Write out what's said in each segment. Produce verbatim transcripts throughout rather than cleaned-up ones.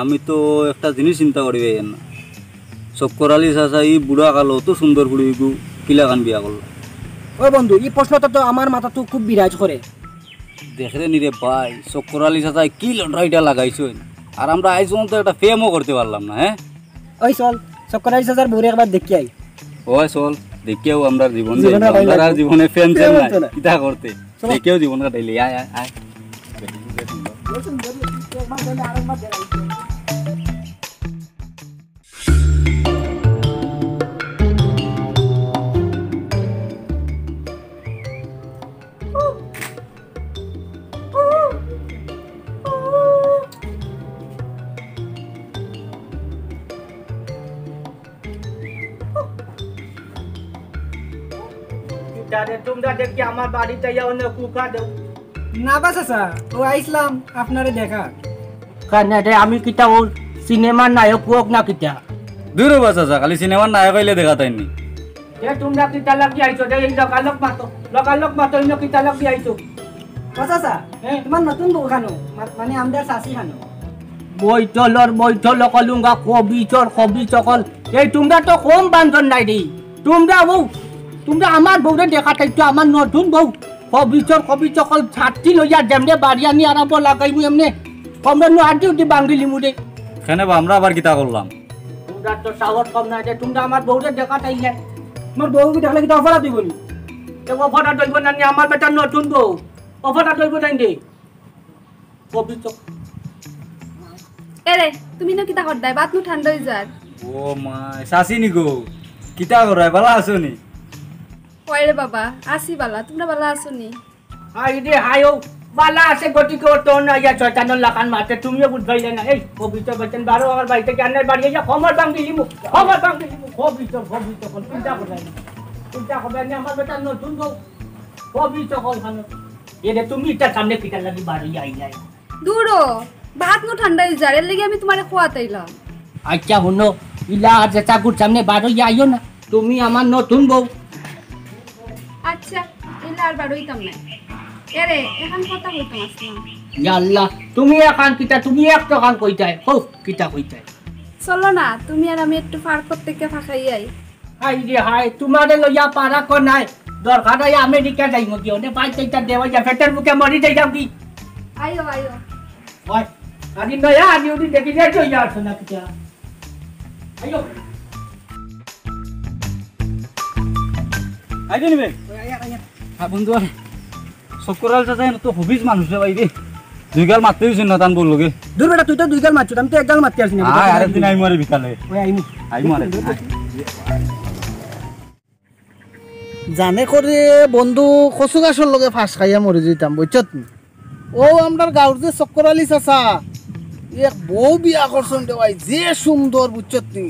আমি তো একটা জিনিস চিন্তা করি পাইয়ার না। চক্কর আলী চাচা ই বুড়া কালো অত সুন্দর ফুড়িগু কিলাখান বিয়া করলা? ও বন্ধু, ই প্রশ্নটা তো আমার মাথাত খুব বিরাজ করে। দেখরে নি রে ভাই, চক্কর আলী চাচায় কি লটারিটা লাগাইছইন, আর আমরা আইজ পর্যন্ত একটা প্রেমও করতে পারলাম না, হ্যাঁ? ওই চল, চক্কর আলী চাচার বউরে একবার দেখি আই। ওই চল, দেখিয়াও আমরা জীবন জীবনে যাইবো। ভাই আমরা আর লাগবে। জীবনে প্রেম প্রেম নাই। হতো না। কিতা করতে? চলো। দেখিয়াও জীবন কাটাইলি, আয়, আয়, আয়। কিতা রে, তোমরা দেখি আমার বাড়িত আইয়া অনে কুকা দেও। না বা চাচা, ও আইছলাম আপনারে দেখাত। কেনে রে, আমি কিতা অউ সিনেমার নায়ক অউক না কিতা? দুরু বা চাচা, খালি সিনেমার নায়ক অইলে দেখাত আইন নি। এ, তোমরা কিতা লাগি আইছো রে? এই লগালগ মাতো, লগালগ মাতো, ইনো কিতা লাগি আইছো? ও চাচা, হ্যাঁ? তোমার নতুন বউ খানো? মা-, মানে আমরার চাচি খানো? বৈঠলর বৈঠল অকল উঙ্গা খবিচর খবিচ অকল। এই তোমরা তো কম বান্ধন নাই রে। তোমরা বউ, তোমরা আমার বউরে দেখাত আইছো, আমার নতুন বউ। খবিচর খবিচ অকল ছাতি লইয়া যেমনে বাড়ি আনি আরম্ভ লাগাইমু এমনে। তোমরা নু আড্ডি উড্ডি বাঙ্গিলিমু রে। কেনে বা, আমরা আবার কিতা করলাম? তোমরা তো সাহস কম না যে তোমরা আমার বউরে দেখাত আইলে। আমার বউ কি দেখলে কিতা অপরাধ অইবো নি? তে অপরাধ অইবো না নি, আমার বেটার নতুন বউ। অপরাধ অইবো না নি? পবিত্র। এরে, তুমি ইনো কিতা কররায়? ভাত নু ঠান্ডা অই যার। ও মা, চাচি নি গো? কিতা কররায়? ভালা আছো নি? ওই রে বাবা, আছি ভালা, তোমরা ভালা আছো নি? হায় রে হায়, ও বালা আছে গতিকে ও তো না ইয়া শয়তানর লাখান মাতে, তুমিও বুঝবাইলে না। এই পবিত্র বেতন বারো আমার বাড়ি থাকি আনার বাড়ি ইয়া খবর ভাঙ্গিলিমু, খবর ভাঙ্গিলিমু, পবিত্র, পবিত্র, কোন চিন্তা করবে না। চিন্তা করবে না, আমার বেটা নতুন বউ, পবিত্র কল খানো। এরে তুমি ইটার সামনে কিতার লাগি বারো ইয়া আইলাই? দুরো, ভাত নু ঠান্ডা অই যার, এর লাগি আমি তোমারে খোয়াত আইলাম। আচ্ছা হুনো, ইলা আর যে চাকুর সামনে বারো ইয়া আইও না, তুমি আমার নতুন বউ। আচ্ছা, ইলা আর বারইতাম না। এরে, এখান কথা কইতাম আসলাম। ইয়া আল্লাহ, তুমি এখান কিতা, তুমি একটা খান কইতায়, কও, কিতা কইতায়? চলো না, তুমি আর আমি একটু পার্ক থাকি ফাঁকাই আই। হায় রে হায়, তোমারে লইয়া পারা কো নাই। দরকার অয় আমেরিকা যাইমু গিয়া, ওনে বাইক চাইটা দেওয়া যা, পেটের ভুকে মরি যাইতাম কি? আইও, আইও। ওই, আরে নয়া, আমি ওদিন দেখি যে তুই আর শোনা কিতা। আইও। আইজো নি বে? ওই, আইয়া, আইয়া। হ্যাঁ, বন্ধু, আর চক্কর আলী চাচা, এনে তো হবিজ মানুষ রে ভাই রে। দুই গাল মাততে হইছে না, তান বললো গে। দূর বেটা, তুই তো দুই গাল মাতছস, আমি তো এক গাল মাততে আসি না। আয়, আরেকদিন আইমু আরে বিকালে। ওই আইমু। আইমু আরে। জানে করে বন্ধু কচু গাছর লগে ফাঁস খাইয়া মরি যাইতাম, বুঝছত নি? ও আমরার গাঁওর যে চক্কর আলী চাচা, এক বউ বিয়া করছইন রে ভাই, যে সুন্দর, বুঝছত নি?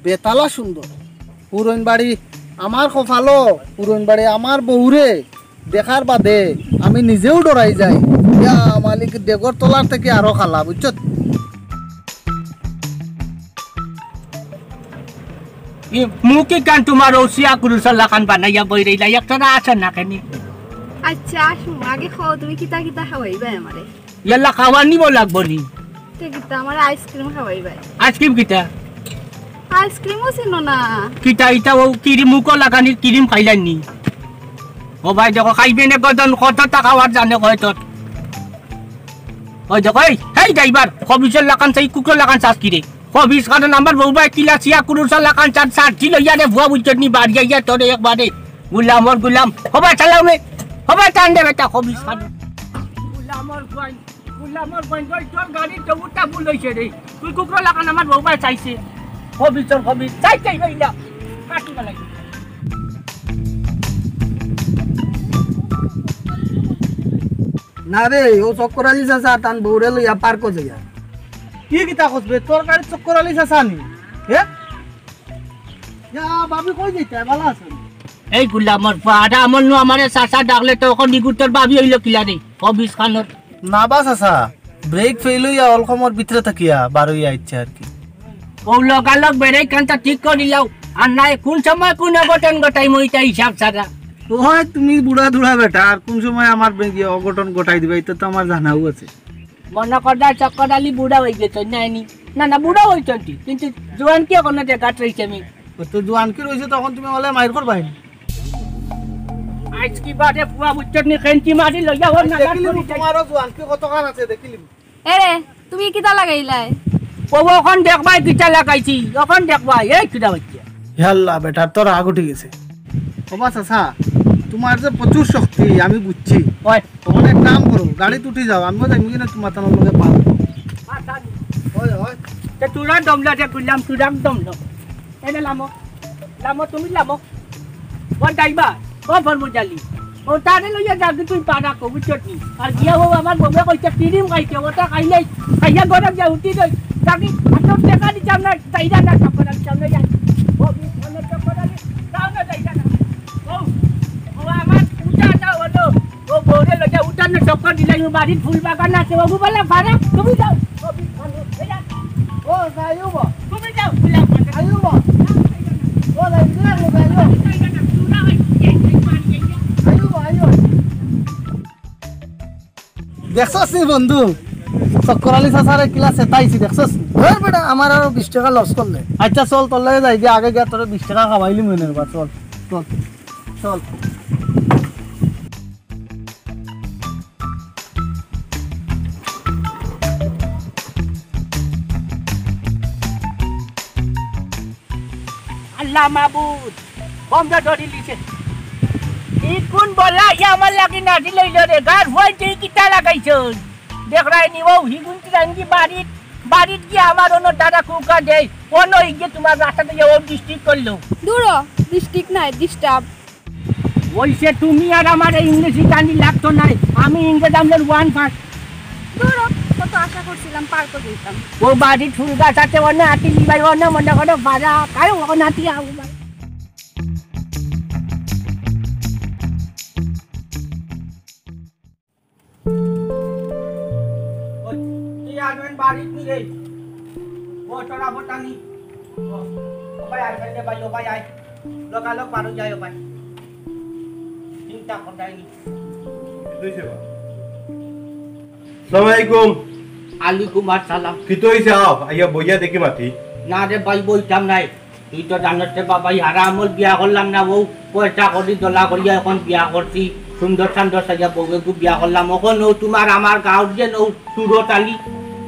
বেতালা সুন্দর। পুরইন বাড়ি আমার কপালো, পুরইন বাড়ি আমার বউরে দেখার বাদে আমি নিজেও ডরাই যাই। ইয়া মালিক, ডেগর তলার থাকি আরো কালা, বুঝছত? ই মুখ ইখান তোমার ও সিয়া কুরুসর লাখান বানাইয়া বই রইলা, একটা না আছে না কেনি? আচ্ছা, আসুন, আগে খাও, তুমি কিতা কিতা খাওয়াইবায় আমারে? ইয়াল্লা, খাওয়ার নিব লাগবো নি? তে কিতা, আমারে আইসক্রিম খাওয়াইবায়। আইসক্রিম কিতা? আইসক্রিমও চিনো না? কিতা ইতা? ও ক্রিম, মুখো লাগানির ক্রিম খাইলার নি? ও ভাই দেখো, খাইবে নে গদন, কতটা খাওয়ার জানে কয় তোর। ওই দেখো, এই, এই ড্রাইভার, খবিসর লাখান চাই, কুকুর লাখান চাস কি রে? খবিস খান আমার বউ ভাই কিলা সিয়া কুরুসর লাখান চার চার ছিল ইয়ারে ভুয়া বুঝছত নি, বাড়ি আইয়া তোরে একবারে গুলামর গুলাম। হবাই চালাও মে, হবাই টান দে বেটা, খবিস খান। গুলামর গুয়াই, গুলামর গুয়াই, তোর, তোর গাড়ির তো উল্টা ভুল হইছে রে। তুই কুকুর লাখান আমার বউ ভাই চাইছে। খবিসর খবিস, চাই চাই ভাই না। কাটি বালাই। না রে, ও চক্কর আলী চাচা তান বউরে লইয়া পার্কো যাইয়া। কি কিতা কস বে? তোর গাড়ি চক্কর আলী চাচা নি? হে? ইয়া, ভাবি কই যাইতে? ভালা আছো? এই গুলামর পাড়া আমল নু আমারে চাচা ডাকলে তো অখন নিগুর তোর ভাবি হইল কিলা রে? খবিস খানর। না বা চাচা, ব্রেক ফেল হইয়া অলকমর ভিতরে থাকিয়া বারইয়া আইছে আর কি। ও লগালগ ব্রেক খানটা ঠিক করি লাও, আর নাই কোন সময় কোন অঘটন ঘটাই মইতা হিসাব ছাড়া। তো হয় তুমি বুড়া দুড়া বেটা, আর কোন সময় আমার বে-, ইয়ে অঘটন ঘটাই দিবা, এটা তো আমার জানাও আছে। মনে করো চক্কর আলী বুড়া অই গেছইন না নি? না, না, বুড়া অইছইন ঠিক, কিন্তু জোয়ানকি অখনো জাগাত রইছে নি। ও তো জোয়ানকি রইছে, তখন তুমি অলে মাইর করবায় নি। আইজ কি বাদে পুয়া বুঝছত নি, খেঞ্চি মারি লইয়া ওর না দেখিলিমু। তোমারও জোয়ানকি কতখান আছে দেখিলিমু। এরে, তুমি কিতা লাগাইলায়? ও, অখন দেখবায় কিতা লাগাইছি, অখন দেখবায়, এই কিতা বাচ্চা। হে আল্লাহ, বেটার তো রাগ উঠি গেছে। ও বা চাচা, তোমার যে প্রচুর শক্তি, আমি বুঝছি। ওই। তখন এক কাম করো, গাড়িত উঠি যাও, আমিও যাইমু কিনা তোমার তানোর লগে পার। ওই, ওই। তে তোরা দম লাগে কইলাম, তোরা দম ল। এনে লামো, লামো, তুমি লামো। ও ড্রাইভার, ও ফরমুজালি, ও তারে লইয়া যাবি তুই পারা কবি চটনি। আর গিয়া ও আমার বউয়ে কইছে পিরিম খাইতে, ওটা খাইলে, খাইয়া গরম যা উঠি দই। যাবি, আর তোর টেকা দিতাম না, তাইরা না চক্কর দিতাম না, যাই। ও বি-, মানে চক্কর দিতাম না, তাইরা না। ও, ও আমার উঠাটা হলো, ও বউরে লইয়া উঠানো চক্কর দিলে, ও বাড়ির ফুল বাগান আছে, ও বলে পারা, তুমি যাও। ও বি-, মানে, এই যা। ও, যাইও বা। তুমি যাও, ফুল বাগান। আইও বা। ও, যাইও, যাইও। আইও বা, আইও। দেখছস নি বন্ধু, চক্কর আলী চাচারে কিলা চেতাইছি, দেখছস নি? ধর বেটা, আমার আরো বিশ টেকা লস করলে। আচ্ছা চল, তোর লগে যাই গিয়া, আগে গিয়া তোরে বিশ টেকা খাওয়াইলিমু এনে বা, চল, চল, চল। আল্লাহ মাবুদ, বন্ধ ধরিলিছে। ই কোন বলা, ইয়া আমার লাগি নাজি লইল রে, গার ফুয়াইন্তে কিতা লাগাইছইন? দেখরায় নি ও, হিগুন তিরাঙ্গি বাড়িত, বাড়িত গিয়া আমার অনো দাদা কুকা দেয়, অনো ইগে তোমার রাস্তা দিয়া ও ডিস্ট্রিক্ট করলো। দূর হ, ডিস্ট্রিক্ট নায়, ডিস্টার্ব। অইছে, তুমি আর আমার এই ইংরেজি জানি লাগতো নায়, আমি ইংরেজ আমলের ওয়ান ফার্স্ট। দূর হ, কত আশা করছিলাম পার্কে যেতাম। ও বাড়ি ফুল গাছ আছে, অন্য আটি নিবাই, অন্য মনে করো বাজা, কারো অন্য আটি আউ ভাই। ওই, তুই আসবেন বাড়িত নি রে? ও, তোরা বটানি। ও, ও ভাই, আয়, আয় রে ভাই, ও ভাই, আয়। লগালগ বারো যায়, ও ভাই। চিন্তা করাই নি। আসসালামু আলাইকুম। আলাইকুম আসসালাম। কিতা অইছে? আও, আইয়া বইয়া দেখি মাতি। না রে ভাই, বইতাম নায়। তুই তো জানস রে বাবা, ই হারা আমল বিয়া করলাম না, অউ পয়সা করি দলা করিয়া অখন বিয়া করছি, সুন্দর সান্দর সাজিয়া বউ এগু বিয়া করলাম। অখন অউ তোমার আমার গাঁওর যে অউ সুরত আলী,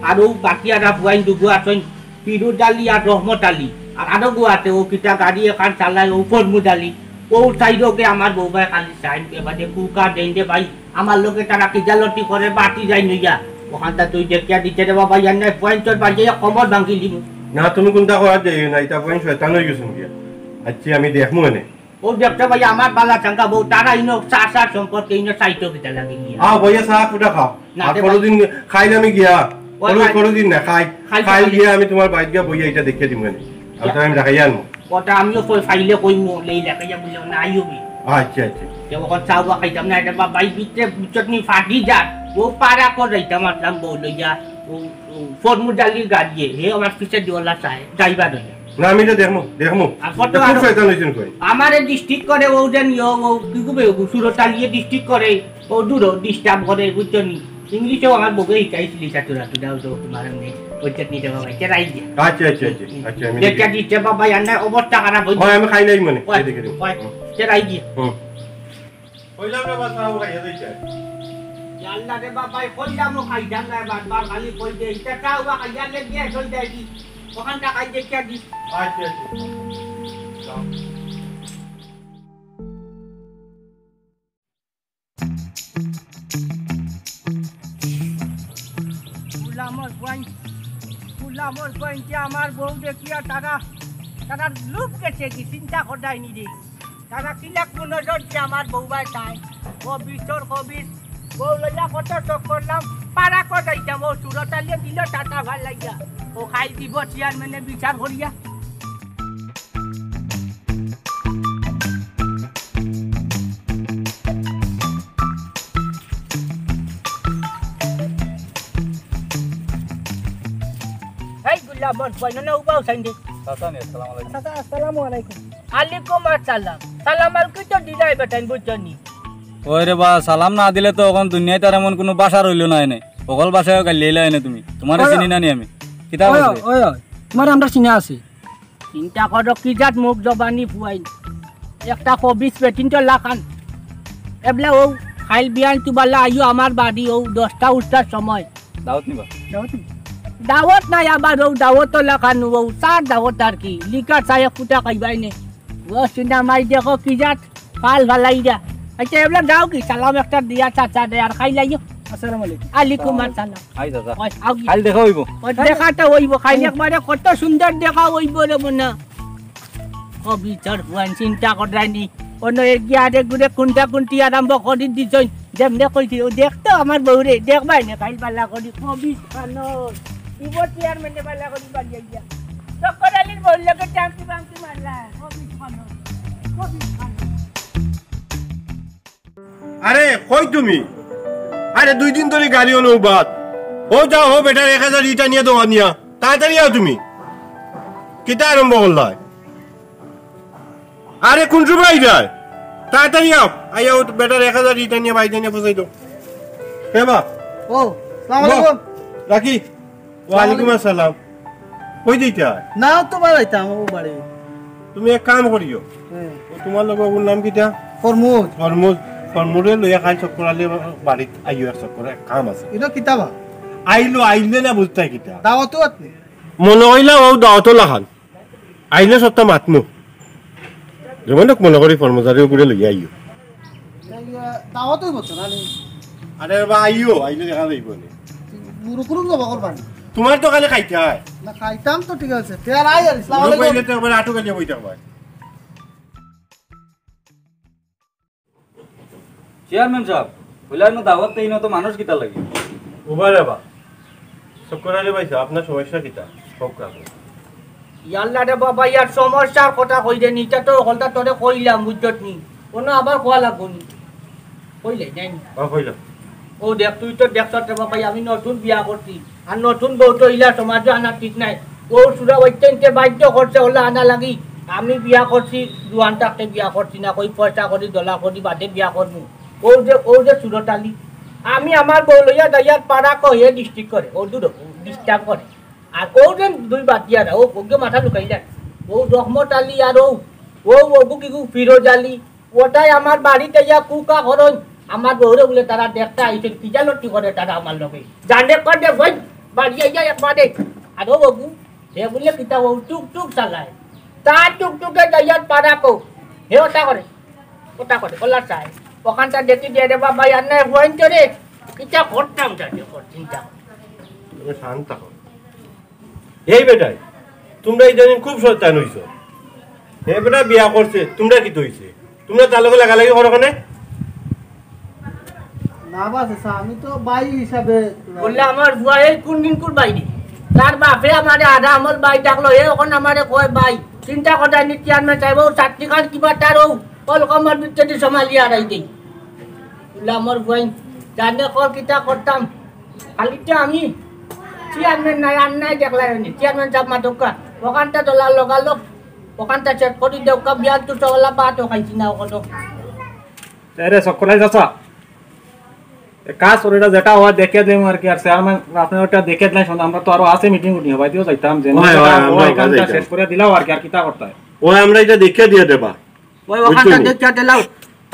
আর অউ বাকি আর ফুয়াইন দুগু আছইন, ফিরোজ আলী আর রহমত আলী, আর আরো গু আছে, অউ কিতা গাড়ি এখান চালায়, অউ ফরমুজ আলী, অউ সাইডকে আমার বউ ভাই খালি চাইন, এবারে কুকা দেন দে ভাই। আমার লগে তারা কিজালতি করে বাতি যাইন অইয়া। অখানতা তুই দেখিয়া দিতে রে বাবা, ইয়ার নাই পয়েন্টর বাজে কমর ভাঙ্গি দিমু। না, তুমি কুনতা করাত যাইও না, ইতা পয়েন্ট শয়তান অই গেছইন গিয়া। আচ্ছা, আমি দেখমু এনে। ও দেখতে ভাই, আমার বালা চাঙ্গা বউ, তারা ইনো চা চা সম্পর্কে ইনো চাইতো কিতা লাগে গিয়া। আও, বইয়া চা ফুটা খাও। না আর রে ভাই। পরদিন খাইলে আমি গিয়া। ওই পরদিন, ভাই। পরদিন না, খাই। খাই, খাই খাই। গিয়া আমি তোমার বাড়িত গিয়া বইয়া ইটা দেখিয়া দিমু এনে। আর তো আমি দেখাই আনমু। ওটা আমিও কই ফাইলে কইমু, লেই দেখাইয়া বললে না আইও বি। আচ্ছা, আচ্ছা। যে ওখান চা উয়া খাইতাম না, এটা বা-, বাই বিতে বুঝছত নি ফাটি যার। ও পারা কর যাইতাম আসলাম বউ লইয়া, ও, ও ফরমুজ আলীর গাড়িয়ে, হে আমার পিছে দিওলা চায়, ড্রাইভার হইয়া। না, আমি এটা দেখমু, দেখমু। আর কত এটা খুব আরো শয়তান হইছেন কই। আমারে ডিস্ট্রিক্ট করে ও জানি, ও, ও কি করবে, ও সুরত আলীয়ে ডিস্ট্রিক্ট করে। ও দূর, ও ডিস্টার্ব করে, বুঝছো নি? ইংলিশেও আমার বউকে শিখাইছিলি, চাচুরা, তুই যাও তো, তোমার এমনি ওই চাটনি দেওয়া ভাই, চেরাই দিয়া। আচ্ছা, আচ্ছা, আচ্ছা, আচ্ছা, আমি দেখিয়া দেখি। দিচ্ছে বাবা, ইয়ার না অবস্থা খারাপ হইছে। হয়, আমি খাই নাই মনে, ওই, এই দেখে দিন। ওই, হুম। চেরাই দিয়া। হুম। কইলাম না, বাস, খাওয়া খাইয়া দিচ্ছে। ইয়াল্লা রে বাবা, কইলাম ও খাইতাম না, বারবার খালি কই দে, এটা খাওয়া খাইয়া লেগে, চল যাই কি? ওখানটা খাই দেখিয়া দিস। আচ্ছা, আচ্ছা। যাও। গুলামর পয়েন্ট, গুলামর পয়েন্টে আমার বউ দেখিয়া তারা, তারা লুপ গেছে কি চিন্তা করায়নি রে। তারা কিলা কোনো জনকে আমার বউ বায় তাই। ও বিচর কবির, বউ লইয়া কত শখ করলাম, পারা কটাইতাম, ও সুরতালিয়ে দিল টাটা ভাল লাগিয়া। ও খাই দিব চেয়ারম্যানে বিচার করিয়া। এই গুলামর পয়না না উবাও সাইন দে। চাচা নি, আসসালামু আলাইকুম। চাচা, আসসালামু আলাইকুম। আলাইকুম আসসালাম। সালাম আলাইকুম তো দিলাই বেটাইন বুঝছো নি? ওই রে বা, সালাম না দিলে তো অখন দুনিয়াত আর এমন কুনু ভাষা রইল না এনে। হকল ভাষায় গাইল্লাইলায় না তুমি। তুমারে ওই, চিনি না নি আমি। কিতা ওই, করছে? ওই, ওই, তুমারে আমরা চিনা আছি। চিন্তা করো কি জাত মুখ জবানি ফুয়াইন। একটা খবিস বেটিন তো লাখান। এবলা ও খাইল বিয়ান তুবালা আইও আমার বাড়ি ও দশটা উল্টার সময়। দাওয়াত নিবা? দাওয়াত নি? দাওয়াত নাই আবার ও দাওয়াত তো লাখান ও চার দাওয়াত আর কি। লিকার চায়ে ফুটা খাইবাই নে। ও সিনেমাই দেখো কি জাত ফাল ফালাই দা। আচ্ছা, এবলা যাও কি? সালাম একটা দিয়া চাচা দে আর খাই লাইও। আসসালামু আলাইকুম। আলাইকুম আসসালাম। আই দাদা। ওই, আও কি? কাইল দেখা অইবো। ওই দেখাটা অইবো, খাইল একবারে কত সুন্দর দেখা অইবো রে মনা। ও বিচার ফুয়ান চিন্তা করায়নি। অন্য এগিয়ে আরেক গুড়ে কুন্টা কুন্টি আরম্ভ করি দিছইন। যেমনে কইছি, ও দেখতো আমার বউরে, দেখবাই না, খাইল বালা করি, কবিস খানো। দিব চেয়ারম্যানে বালা করি বাড়ি আইয়া। চক্কর আলীর বউর লগে টাংকি বাংকি মারলা, কবিস খানো, কবিস খানো। আরে, কই তুমি? আরে, দুই দিন ধরি গাড়ি অনো বাদ। ও যাও, ও বেটার এক হাজার ইটা নিয়া দেওয়া নিয়া। তাড়াতাড়ি আও তুমি। কিতা আরম্ভ করলায়? আরে, কোন সময় যায়? তাড়াতাড়ি আও। আইয়া ও বেটার এক হাজার ইটা নিয়া বাইরে নিয়া ফসাই দাও। হে বা? ও, সালাম আলাইকুম। রাখি। ওয়ালাইকুম আসসালাম। কই যাইতা? না, তো বাড়াইতাম, ও বাড়ি। তুমি এক কাম করিও। হ্যাঁ। ও তোমার লগে ওর নাম কিতা? ফরমুদ। ফরমুদ, ফরমুদরে লইয়া খাই চক্কর আলী বাড়িত আইও এক চক্কর, এক কাম আছে। ইনো কিতা বা? আইলো, আইলে না বুঝতায় কিতা? দাওয়াতও আপনি? মনে অইলা ও দাওয়াতও লাখান। আইলে সবটা মাতমু। যেমন হোক মনে করি ফরমুদারে ওগুরে লইয়া আইও। দাওয়াতই করছো না নি? আরে বাবা, আইও, আইলে দেখা যাইবো নে। মুরুকুরু জবা করবা নি? তোমার তো খালি খাইতে হয়। না, খাইতাম তো, ঠিক আছে। তে আর আই আর, আসসালামু মুরুক আলাইকুম। পাইলে তো একবার আটু গালিয়া বই থাকবায়। চেয়ারম্যান সাব, কইলা ইনো দাওয়াত দেইন তো মানুষ কিতা লাগি? উবা রে বা। চক্কর আলী ভাই সাব, আপনার সমস্যা কিতা? হোক না। ইয়াল্লা রে বাবা, ইয়ার সমস্যার কথা কই রে নি, ইটা তো হকলতা তোরে কইলাম, বুঝছত নি? অনো আবার কওয়া লাগবো নি? কইলে, নাই নি? ও, কইলাম। ও দেখ, তুই তো দেখছত রে বাবা, আমি নতুন বিয়া করছি। আর নতুন বউ তো ইলা সমাজো আনা ঠিক নাই। ও সুরা ওইটাইনতে বাধ্য করছে, ওলা আনা লাগি। আমি বিয়া করছি, জুয়ান থাকতে বিয়া করছি না, কই পয়সা করি, দলা করি বাদে বিয়া করমু। ও যে, ও যে সুরতালি, আমি আমার বউ লইয়া যাইয়ার পাড়া কহে ডিস্ট্রিক্ট করে, ও দূর, ডিস্টার্ব করে। আর ও যে দুই বাটিয়ারা, ও ওকে মাথা লুকাইলা। ও রহমত আলী আর ও, ও ওগু কিগু ফিরোজ আলী, ওটাই আমার বাড়িত আইয়া কুকা করইন। আমার বউরে বুলে তারা দেখতা আইছইন, কিজালতি করে তারা আমার লগে। জানে কর দে বই, বাড়ি আইয়া একবারে। আর ও বাবু, হে বুলে কিতা ও টুক টুক চালায়। তার টুক টুকে যাইয়া পাড়া কও। হে ওটা করে, ওটা করে, ওলা চায়। ওখানটা দেখি দিয়ে রে বাবা, আর নাই বইন তো রে। কিতা করতাম জানি, কর চিন্তা। তুমি শান্ত হও। এই বেটায়, তোমরা ইদানিং খুব শয়তান অইছো। হে বেটা বিয়া করছে, তোমরা কিতা অইছে? তোমরা তার লগে লাগালাগি করো কেনে? না বা চাচা, আমি তো ভাই হিসাবে। বুলে আমার ফুয়া এই কোন দিনকুর ভাই রে? তার বাপে আমারে আধা আমল ভাই ডাকলো, এ অখন আমারে কয় ভাই। চিন্তা করো নি চেয়ারম্যান সাব, ও চাটনি খান কিবা তার ও কল কমর ভিতরে দি সমালি আড়াই দেই। বুলে আমার ফুয়াইন, জানে কল কিতা করতাম। খালি তো আমি চেয়ারম্যান নাই, আর নাই দেখলাই নি। চেয়ারম্যান সাব মাতউক্কা, ওখানটা দলাল লগালগ, ওখানটা চেক করি দেউক্কা, বিয়ার তো সওয়ালা ভাতও খাইছি না ওখানে। এরে চক্কর আলী চাচা, এ কাজ করে এটা যেটা হয় দেখে দেবো আর কি, আর চেয়ারম্যান আপনি ওটা দেখে দিলেন, শোনো, আমরা তো আরো আছে মিটিং উটিং, হবাই দিও যাইতাম, যে হয়, হয়, আমরা ওই ওখানে কামটা যাইতাম। শেষ করে দিলাও আর কি, আর কিতা করতে হয়? ওই আমরা এটা দেখে দিয়ে দেবা। ওই ওখানটা বুঝছো নি? দেখে দিলাও।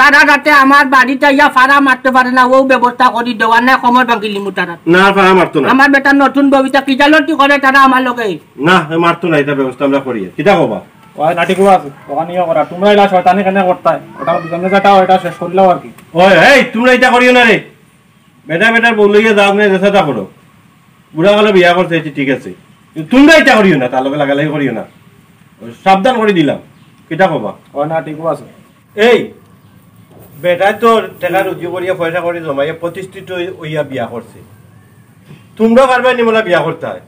তারা যাতে আমার বাড়িতে ইয়া ফাড়া মারতে পারে না, ও ব্যবস্থা করি দেওয়া না, কমর ভাঙি লিমু তারা। না, ফাড়া মারতো না। আমার বেটা নতুন বউটা কি জালতি করে তারা আমার লগে। না, এ মারতো না, এটা ব্যবস্থা আমরা করি। কিতা কবা? ওই নাটি কো আছে, ওখানে ইয়ে করা। তোমরা ইলা শয়তানি কেনে করতায়? ওটা দুজনে যেটা, ওটা শেষ করিলাও আর কি। ওই, এই, তোমরা এটা করিও না রে। বেটা বেটার বউ লইয়া যাও, আপনি যেটা করো। বুড়া কালে বিয়া করছে, এটি ঠিক আছে। কিন্তু তোমরা এটা করিও না, তার লগে লাগালাগি করিও না। ওই সাবধান করি দিলাম। কিতা কবা? ও না, ঠিক আছে। এই, বেটায় তো টেকা রুজি করিয়া, পয়সা করি জমাইয়া প্রতিষ্ঠিত অই-, অইয়া বিয়া করছে। তোমরা পারবায় নি মোলা বিয়া করতায়?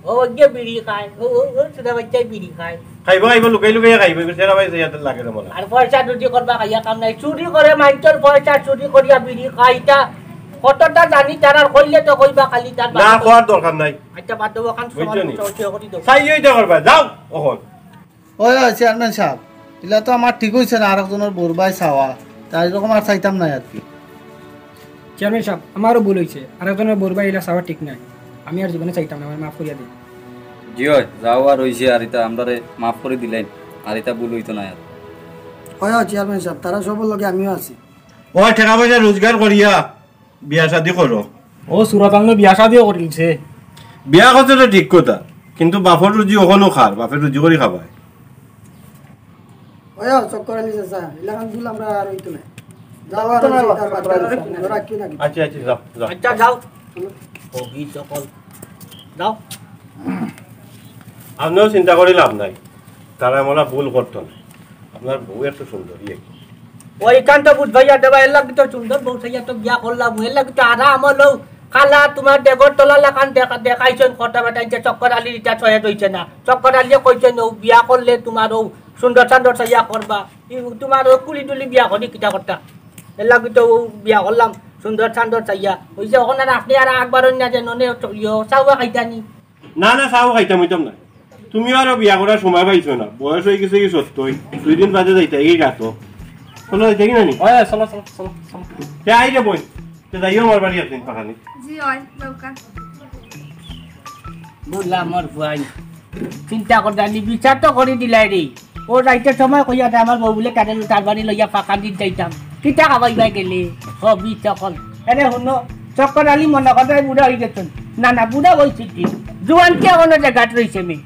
ও, ওই যে বিড়ি খায়, ও, ও, ও, ছোট বাচ্চায় বিড়ি খায়। খাইবা, খাইবা, লুকাই লুকাইয়া খাইবা, এবার সেরা ভাই, সেটা লাগে না মনে হয়। আর পয়সা রুজি করবা, খাইয়া কাম নাই। চুরি করে, মাইনষর পয়সা চুরি করিয়া বিড়ি খায়, ইটা কতটা জানি, তারার কইলে তো কইবা খালি তার না, বাপ। কওয়ার দরকার নাই। আচ্ছা, বাদ দেবো, খান বুঝছো নি? সমান উঠে করি দেবো। চাইও ইটা করবা, যাও, অখন। ওই, ওই, চেয়ারম্যান সাব, ইলা তো আমার ঠিক অইছে না, আরেকজনর বউর বায় চাওয়া, তাই এরকম আর চাইতাম না আর কি। চেয়ারম্যান সাব, আমারও ভুল অইছে, আর একজনের বউর বায় ইলা চাওয়া ঠিক নায়। আমি আর জীবনে চাইতাম না, আমারে মাফ করিয়া দিন। জি অয়, যা অওয়ার অইছে, আর ইতা আমরারে মাফ করি দিলাইন, আর ইতা ভুল অইতো নায় আর। অয়, অয়, চেয়ারম্যান সাব, তারা সবর লগে আমিও আছি। ও টেকা পয়সা রোজগার করিয়া বিয়া শাদি করো। ও সুরতাল নু বিয়া শাদিও করিলছে। বিয়া করতে তো ঠিক কথা, কিন্তু বাপর রুজি অখনো খার, বাপে রুজি করি খাবায়। অয়, অয়, চক্কর আলী চাচা, ইলাখান ভুল আমরার আর অইতো নায়। যাও আর অইছে, তার বাচ্চা আছে, রাখিও না কিছু। আচ্ছা আচ্ছা, যাও যাও। আচ্ছা যাও। হবি সকল। যাও। আপনেও চিন্তা করি লাভ নাই, তারা মনে ভুল করতো না। আপনার বউ একটু সুন্দরী একটু। ওইখান তো বুঝ ভাইয়া দেবা, এর লাগি তো সুন্দর বউ চাইয়া তো বিয়া করলাম, এর লাগি তো আরাম অইলো। খালা তুমার ডেগর তলা লাখান দেখা-, দেখাইছইন কথা বাতাইছে, চক্কর আলীর ইটা সহেজ অইছে না। চক্কর আলীয়ে কইছইন, "ও বিয়া করলে তুমার ও সুন্দর সান্দর চাইয়া করবা।" ই তুমার ও কুলি টুলি বিয়া করি কিতা করতা? এর লাগি তো ও বিয়া করলাম, সুন্দর সান্দর চাইয়া। অইছে অখন আর আপনে আর আকবার অইন না যে ননে ইয়ো, চাউয়া খাইতানি। না না, চাও খাইতাম অইতাম না। তুমিও আরো বিয়া করার সময় পাইছো না, বয়স অই গেছে কি সত্যই, দুই দিন বাদে যাইতায় কি গাতো। চলো যাইতায় কি নানি? অয়, চলো, চলো, চলো, চলো। তে আই রে বইন, তে যাইও আমার বাড়ি একদিন পাকানি। জি অয়, দরকার। বুঝলাম মোর ফুয়াইন। চিন্তা করতানি, বিচার তো করি দিলাই রে। ও রাইতে সময় কইয়া দে আমার বউ বুলে তারে তার বাড়ি লইয়া পাকানিত যাইতাম। কিতা খাবাইবা গেলে? হবি সকল। এরে হুনো, চক্কর আলী মনে করতায় বুড়া অই গেছইন। না না, বুড়া অইছে কি? জুয়ান কি অখনো জাগাত রইছে মি?